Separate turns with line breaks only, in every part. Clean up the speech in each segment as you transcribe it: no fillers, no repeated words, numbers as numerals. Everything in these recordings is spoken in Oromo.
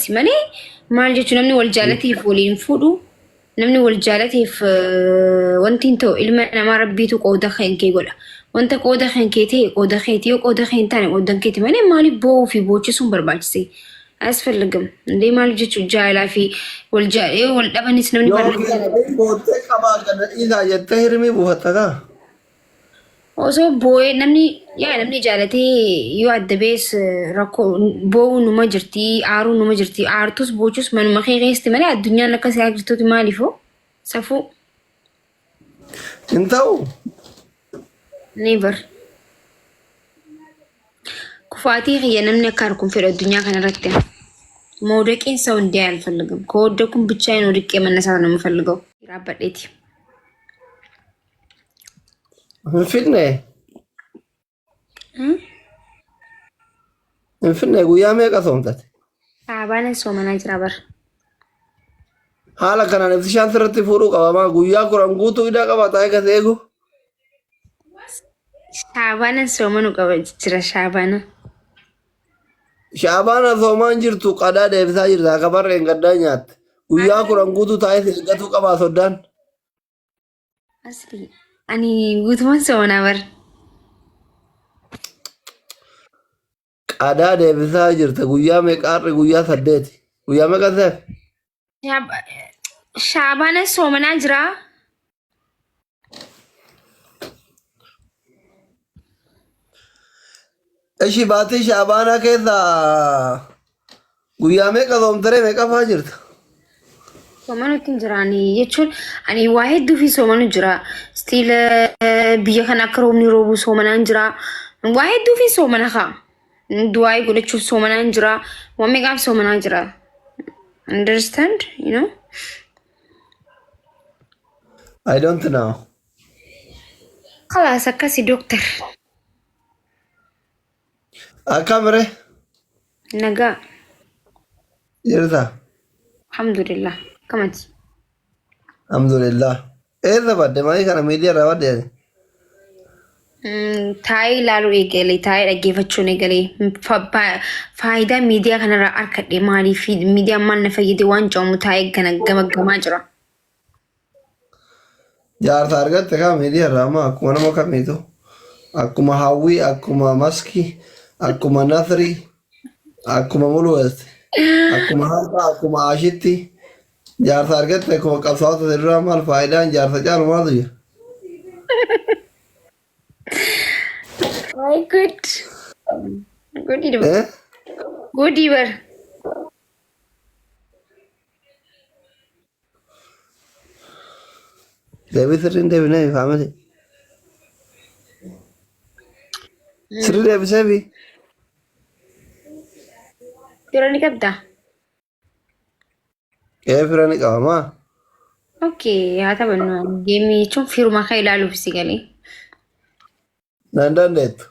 Akkasi malee maal jechuun namni wal jaalateef waliin fuudhu namni wal jaalateef wanti hin ta'u ilma namaa rabbiitu qooda kan kee godha. Wanta qooda kan kee ta'e qooda keeti yoo qooda kee hin taane qooda keeti malee maaliif boo'uu fi boochisuun barbaachise? Asfalagam. Indee maal jechuun jaalalaa fi wal jaalee wal dhabanis namni
Yoo
barra jaalata.
boottee qabaa kana dhiisaa jettee hirmii buufatta kaa.
Osoo boo'ee namni yaa namni jaalatee yoo adda ba'es rakkoo boo'uu numa jirti aaruu numa jirti aartus boochus manuma kee keessatti malee addunyaan akka si agartuuti maaliifoo safuu
Hin ta'u.
never. Kufaatii kiyya namni akka harku hin fedhu addunyaa kanarratti. መውደቄን ሰው እንዲያይ አልፈልግም። ከወደኩም ብቻዬን ወድቄ መነሳት ነው የምፈልገው። ራበዴቲ
Finfinnee. Finfinnee guyyaa meeqa soomtate?
Shaabaana soomanaa jira bar.
Haala kanaan ibsishaan sirriitti fuudhuu qaba. Guyyaa 10 guutuu hidhaa qaba taa'ee kas eegu.
Shaabaana soomanu qaba jira shaabaana.
Shaabaana soomaan jirtu qadaa deebisaa jirta. Akka barreen gaddaa nyaatte. Guyyaa 10 guutuu taa'ee si eeggatuu qaba soddaan.
Asli ani guutumaan soomanaa bar.
Qadaa deebisaa jirta. Guyyaa meeqa har'i guyyaa 8. Guyyaa meeqa seef?
Shaabaana soomanaa jira.
Ishi baatii shaabaanaa keessa guyyaa meeqa soomtaree meeqa faa jirta?
Soomanutti hin jira ani jechuun ani waa hedduu fi soomanu jira. Stiil biyya kana akka roobni roobu soomanaan jira. Waa hedduu fi soomana kaa. Du'aayii godhachuuf soomanaan jira. Waan meeqaaf soomanaa jira. Understand? You know?
I don't know.
Kalaas akkasi doctor.
Akkam ree?
Nagaa.
Jirta?
Alhamdulillah. Akkamati?
Alhamdulillah. Eessa badde maalii kana miidiyaa irraa badde ati?
Taa'ee ilaaluu eegale, taa'ee dhaggeeffachuun eegale. Faayidaa miidiyaa kanarraa argadhe maaliif miidiyaan maal na fayyade waan jedhamu taa'ee kana gamaggamaa jira.
Jaarsa argatte kaa miidiyaa irraa amma akkuma nama kamiitu akkuma hawwii akkuma maskii akkuma nasrii akkuma muluwest akkuma harkaa akkuma ashitti jaarsa argatte akkuma qabsaa'ota duraa maal faayidaan jaarsa caalu maaltu jira?
Ay good. Goodii
Eh?
Goodii bar.
Deebii sirriin deebinee faamili. Sirrii deebiseefi.
Fira ni qabdaa?
Ee fira ni qaba maa?
Okay, haa taphannu. Geemii jechuun firuma kan ilaaluuf si galee.
Nan dandeettu.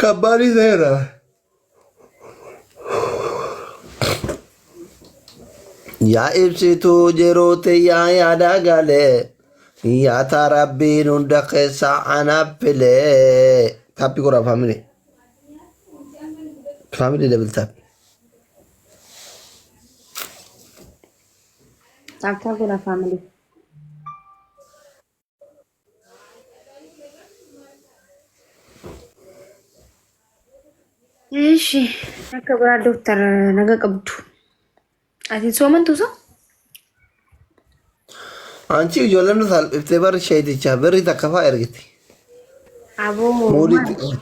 Kabbaadii ta'eera. Yaa ibsituu jiruuti yaa yaada galee yaa taa rabbiin hunda keessaa anaaf filee. Taappii godhaa faamilii. Faamilii double tap.
Tap tap godhaa faamilii. Ishi akka biraa dooktar naga qabdu. Ati soomantu sa?
Anchi ijoolleen nu salphiftee barri sheeticha birri takka fa'aa ergiti.
Aboo
Muudiitti
maal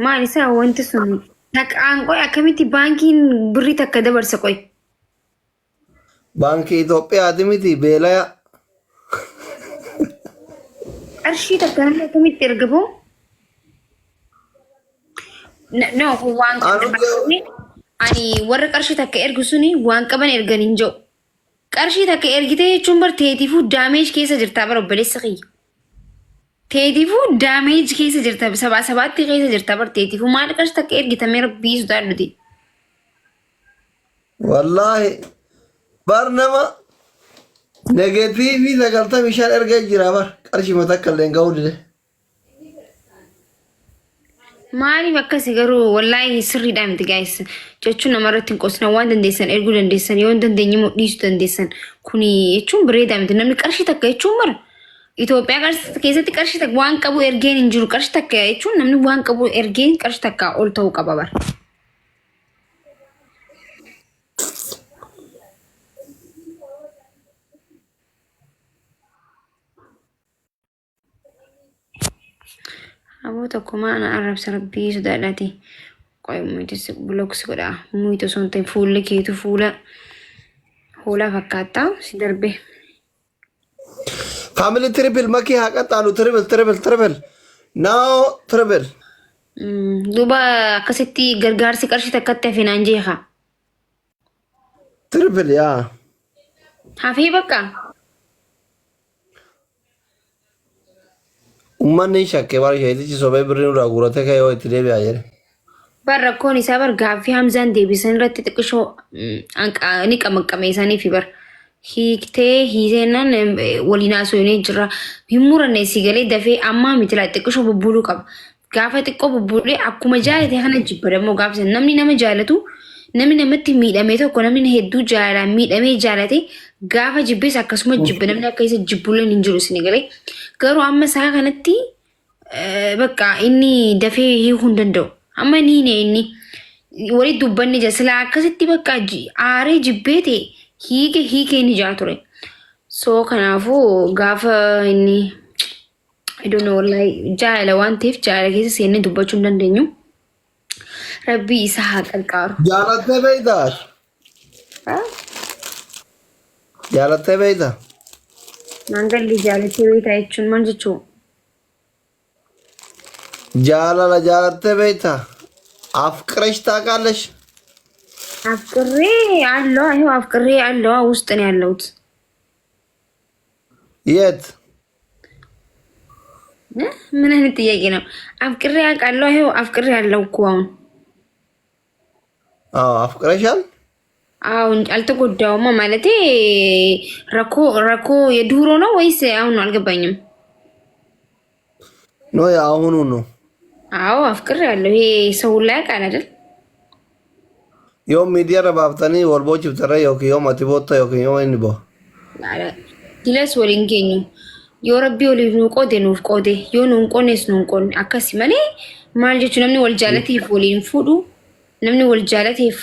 maal isaa wanti sun taqaan qoy akkamitti baankiin birrii takka dabarsa qoy.
Baankii Itoophiyaati miti beelaya.
Qarshii takka namni akkamitti erga boo? No, kun waan
Anu
qaban ani warra qarshii takka ergu suni waan qaban ergan hin jiru. Qarshii takka ergitee jechuun bar teetiifuu daameej keessa jirtaa bar obboleessa kiyya. Teetiifuu daameej keessa jirta sabaa sabaatti keessa jirta bar teetiifuu maal qarshii takka ergitamee rabbii sodaadhuti.
Wallaahi bar nama negatiivii 95 erga jira bar qarshii takka illee hin ga'uu dide.
Maaliif akkasi garuu wallaahi sirriidhaa miti guys. Jechuun namarratti hin qosna waan dandeessan erguu dandeessan yoo hin dandeenye immoo dhiisuu dandeessan. Kuni jechuun bareedaa miti. Namni qarshii takka jechuun bara Itoophiyaa keessatti qarshii takka waan qabu ergeen hin jiru. Qarshii takka jechuun namni waan qabu ergeen qarshii takkaa ol ta'uu qaba bara. Aboo tokko maa na arrabsa rabbii sodaadhaati. Qoy muyiti block si godha. Muyiti osoo hin ta'in fuulli keetu fuula hoolaa fakkaata si darbe.
Family triple makii haa qaxxaalu triple triple triple. Now triple.
Duuba akkasitti gargaarsi qarshii takkatti hafe naan jeeqa.
Triple yaa.
Hafee bakka.
Uummanni hin shakke bara sheetichi sobee birrii nurraa guurate ka'ee yoo itti deebi'aa jedhe.
Bar rakkoon isaa bar gaaffii Hamzaan deebisan irratti xiqqishoo ni qamaqqame isaanii fi bar hiiktee hiiseennan waliin haasofnee jira. Hin muranne si galee dafee ammaa miti laa xiqqishoo bubbuluu qaba. Gaafa xiqqoo bubbulee akkuma jaalate kana jibba dammoo gaafa sana namni nama jaalatu namni namatti miidhame tokko namni hedduu jaalalaan miidhamee jaalate gaafa jibbees akkasuma jibba namni akka isa jibbulleen hin jiru isin galee. Garuu amma isaa kanatti bakka inni dafee hiikuu hin danda'u. Amma ni hiine inni walitti dubbanne jira silaa akkasitti bakka aaree jibbee ta'e hiike hiikee ni jaa ture. So kanaafuu gaafa inni I don't know wallahi jaalala waan ta'eef jaalala keessa seennee dubbachuu hin dandeenyu. Rabbii isa haa qarqaaru.
Jaalattee beektaa?
Ah,
Jaalattee beektaa?
Naan galli jaalattee beektaa jechuun maal jechuu?
Jaalala jaalattee beektaa? Afqiresh ታውቃለሽ?
አፍቅሬ አለዋ ይኸው አፍቅሬ አለዋ ውስጥ ነው ያለሁት።
የት?
እ? ምን አይነት ጥያቄ ነው? አፍቅሬ አውቃለሁ። ይኸው አፍቅሬ አለው እኮ አሁን።
አዎ አፍቅረሻል?
አዎ አልተጎዳውማ። ማለቴ ረኮ ረኮ የድሮ ነው ወይስ አሁን ነው? አልገባኝም።
No የአሁኑ ነው።
አዎ አፍቅሬ አለሁ። ይሄ ሰው ላይ ያውቃል አይደል?
Yoo miidiyaa irra baaftanii wal boochiftarra yookiin yoo ati bootta yookiin yoo inni boo.
Dilas waliin geenyu. Yoo rabbii waliif nuu qoode nuuf qoode yoo nuun qoonnes nuun qoonne akkasi malee maal jechuun namni wal jaalateef waliin fuudhu namni wal jaalateef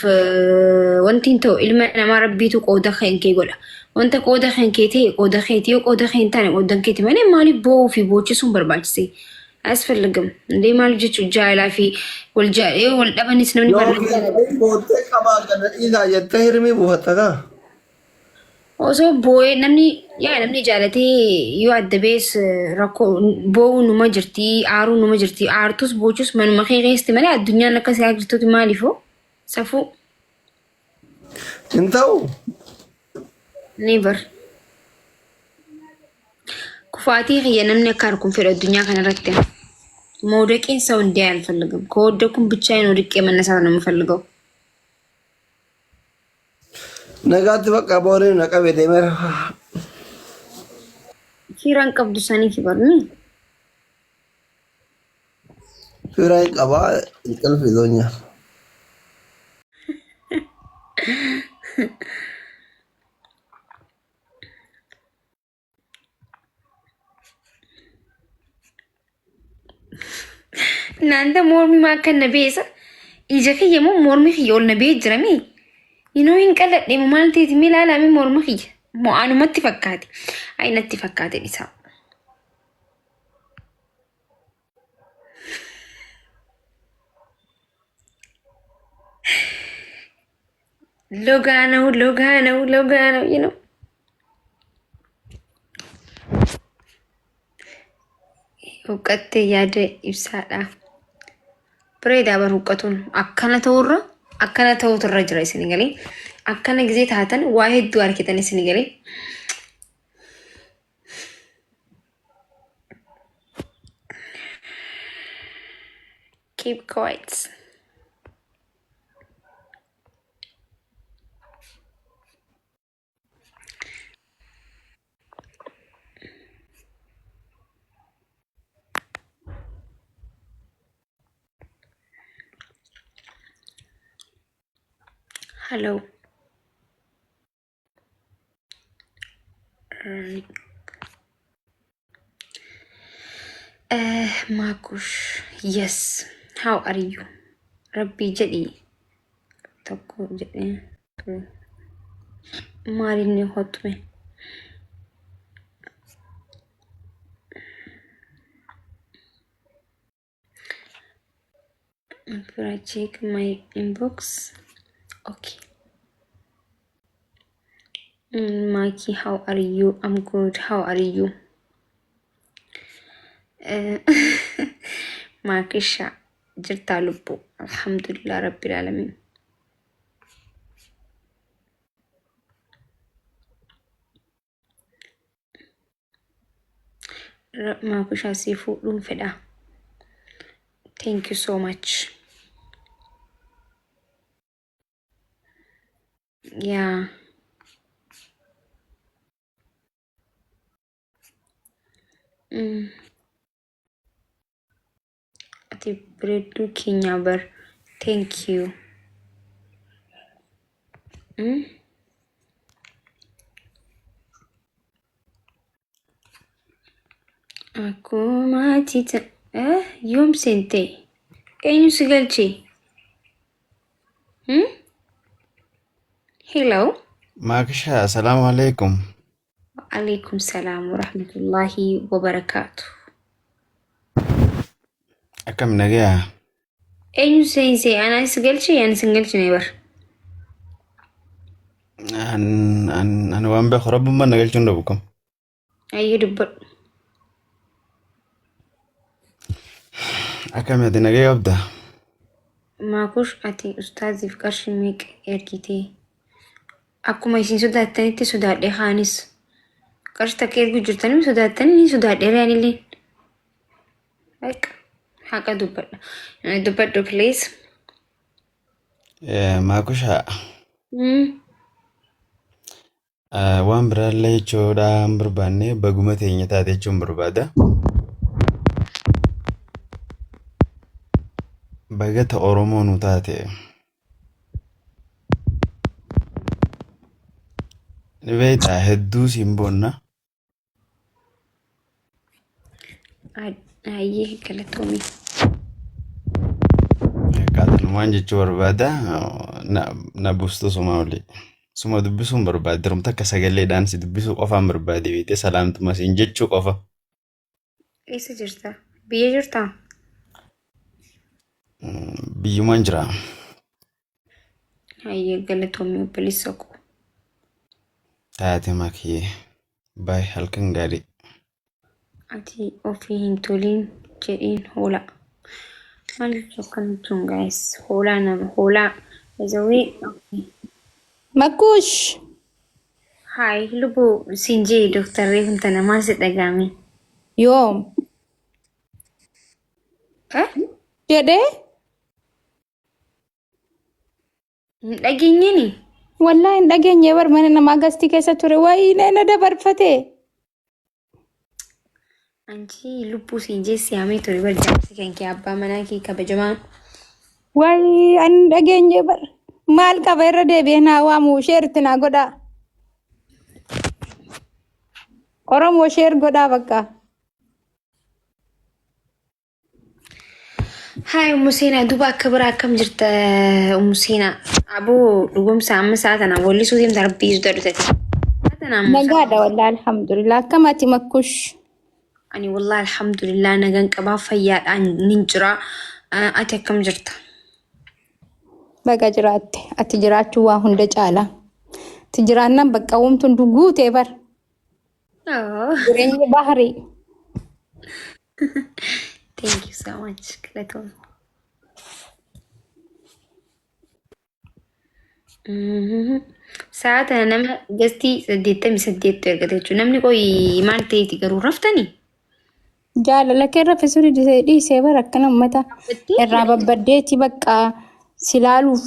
wanti hin ta'u ilma namaa rabbiitu qooda kan kee godha. Wanta qooda kan kee ta'e qooda keeti yoo qooda kee hin taane qooda keeti malee maaliif boo'uu fi boochisuun barbaachise? አያስፈልግም እንዴ maal jechuun jaalalaa fi wal yoo wal dhabanis namni barra jaalata.
Yookiin boottee qabaa kana dhiisaa jettee hirmii buufatta kaa.
Osoo boo'ee namni yaa namni jaalatee yoo adda ba'es rakkoo boo'uu numa jirti aaruu numa jirti aartus boochus manuma kee keessatti malee addunyaan akka siyaa jirtutti maaliifoo safuu
Hin ta'u.
Never. Kufaatii kiyya namni akka harku hin fedhu addunyaa kanarratti. መውደቄን ሰው እንዲያይ አልፈልግም። ከወደኩም ብቻዬን ወድቄ መነሳት ነው የምፈልገው።
Nagaatti bakka booriin na qabee deemeera.
Fiiraan qabdu saniif barni
Firaa hin qabaa hin qalbii
እናንተ mormi maa akka na beesa ija kiyya moo mormi kiyya ol na bee jirami inoo hin qalladhe moo maal ta'eeti mee ilaalaa mee morma kiyya moo anumatti fakkaate ay natti fakkaate dhisaa. ሎጋ ነው ሎጋ ነው ሎጋ ነው you know Huqqattee yaada ibsaadha. Bareedaa bar huqqatuun akkana ta'urra akkana ta'utu irra jira isin galee akkana gizee taatan waa hedduu argitan isin galee. Keep quiet. Hello. Maakush. Yes. How are you? Rabbii jedhii tokko jedhee ture. Maalinni hotme? Bira check my inbox. Okay. Maki, how are you? I'm good. How are you? Maakisha jirtaa lubbuu. Alhamdulillah Rabbil Alamin. Maakushaa sii fuudhuun fedha. Thank you so much. Yeah. Ati bareedduu keenyaa bar. Thank you. Akkuma ati yoom seente? Eenyu si galche? Hmm? Hello.
Maakisha, assalaamu alaikum.
Wa'alaikum salaam wa rahmatullahi wa barakaatu.
Akkam nagayaa?
Eenyu seense? Anaa si galche? Ani si hin galchine bar.
An an an waan beeku rabbummaan na galchuun dhabu kam.
Ayyee dubbadhu.
Akkam ati nagaya qabda?
Maakush ati ustaaziif qarshii meeqa ergitee? Akkuma isin sodaattanitti sodaadhe kaanis. Qarshii takka erguu jirtanii sodaattanii ni sodaadhe anillee. Haqa haqa dubbadha. Dubbadhu please.
Maakusha waan biraallee jechuudha hin barbaanne baguma teenya taate jechuun barbaada. Bagata Oromoo nu taate. Ni beektaa hedduu siin boonna.
Ayyee galatoomii.
Qaatanumaan jechuu barbaada. Na buustu suma olii. Suma dubbisuun barbaada. Dirumta akka sagaleedhaan si dubbisuu qofaan barbaade beektee salaamtuma siin jechuu qofa.
Eessa jirta? Biyya jirtaa?
Biyyumaan jira.
Hayyee galatoomii obboleessa koo.
Taate makiyee. Baay halkan gaarii.
Ati ofii hin tolin jedhiin hoolaa. Maal jechuu akkana jechuun guys? Hoolaa nama hoolaa. Ezawee.
Makkuush.
Haay lubbuu siin jee Dooktar Reefun tana maal si dhagaame?
Yoom?
Eh?
Jedhee?
Hin dhageenyeni?
Wallaahi hin dhageenye bar mana namaa gastii keessa ture wayii na dabarfate.
Anchi lubbuu siin jee siyaamee ture bar jaarsi kan kee abbaa manaa kee kabajamaa.
Wayii ani hin dhageenye bar maal qaba irra deebi'ee naa waamu sheerti naa godhaa. Oromoo sheer godhaa bakka.
Haay Ummu Seenaa duuba akka biraa akkam jirta Ummu Seenaa? Aboo dhugumsa amma sa'a tana wallisuu deemta rabbii sodaadhu ta'e. Sa'a tana ammoo sa'a
Nagaadha wallaahi alhamdulillah akkam ati makkush.
ani wallahi alhamdulillah nagan qabaa fayyaadhaan nin jira. Ati akkam jirta?
Baga jiraatte ati jiraachuu waa hunda caala. Ati jiraannaan bakka wamtu hundu guutee bar.
Oh,
Jireenyi bahrii.
thank you so much. Galatoom. Sa'a tana nama gastii 88 ergate jechuudha. Namni qoyi maal ta'eeti garuu raftanii?
Jaalala kee raffisuu dhiisee dhiisee bara akkana uummata
Dhaabbattee
irraa babbaddeeti bakka si laaluuf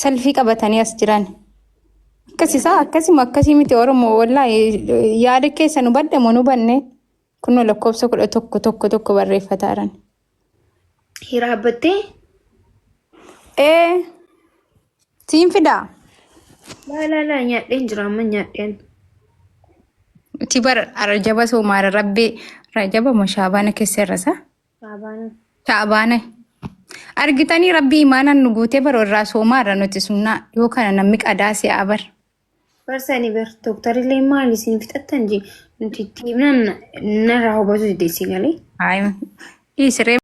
salfii qabatanii as jiran. Akkas isaa akkasuma akkasii miti Oromoo wallaahi yaada keessa nu badde moo nu banne kunoo lakkoofsa 11 tokko tokko barreeffataaran.
Hiraabbattee
Ee. Siin fidaa?
Laa laa laa nyaadheen jira amma nyaadheen.
Nuti bara rajaba soomaara rabbi rajaba moo shaabaana keessa irra sa?
Shaabaana.
Shaabaana. Argitanii rabbi imaanaan nu guutee bara irraa soomaarra nuti sunnaa yoo kana namni qadaa si'aa bar.
Barsani bar dooktarillee maal isin fixattan jee nuti itti himnaan narraa hubatu dide si galee.
Hayi. Dhiisiree.